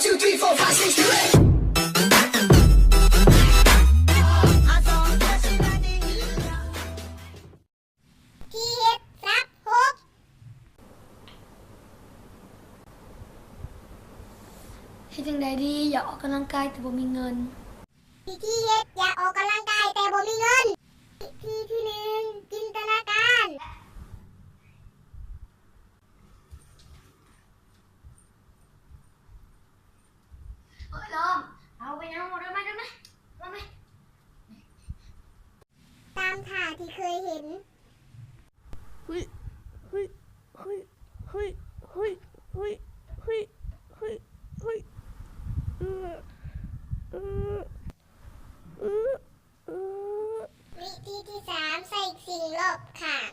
Two, three, four, five, six, seven. ທີ່ເຮັດສັບຫົກ. ເຮັດຈັ່ງໃດດີ? ຢາກອອກກຳລັງກາຍແຕ່ບໍ່ມີເງິນ. ວິທີເຮັດຢາກອອກກຳລັງກາຍແຕ່ບໍ່ມີເງິນ. ວິທີທີໜຶ່ງ ຈິນຕະນາການ. ໂອ້ຍ ລອງ ເອົາໄປນຳ ເອົາໄປນຳ ເອົາໄປ ຕາມທ່າທີ່ເຄີຍເຫັນ. ວິທີທີສາມ ໃສ່ສິ່ງລອບຂ້າງ.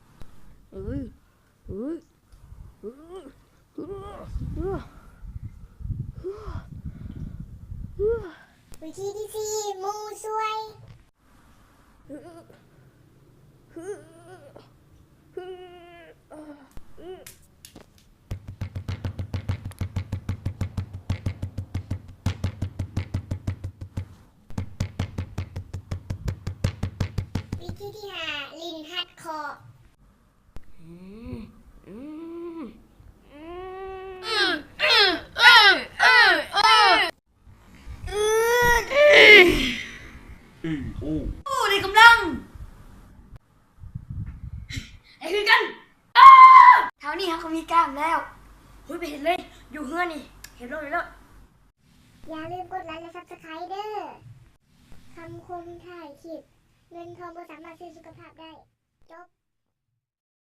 ວິທີທີສີ່ ໝູ່ຊ່ວຍ. ວິທີທີຫ້າ ຫຼິ້ນຮັດເຄາະ. ໂອ້ ໄດ້ກຳລັງ ໄດ້ຄືກັນ. ຄາວນີ້ເຮົາກໍມີກ້າມແລ້ວ. ໂອ້ຍ ໄປເຮັດເລີຍ ຢູ່ເຮືອນນີ້ ເຮັດໂລດ ເຮັດໂລດ. ຢ່າລືມກົດໄລ ແລະ ຊັບສະໄຄເດີ. ຄຳຄົມທ້າຍຄລິບ: ເງິນທອງບໍ່ສາມາດຊື້ສຸຂະພາບໄດ້. ຈົບ.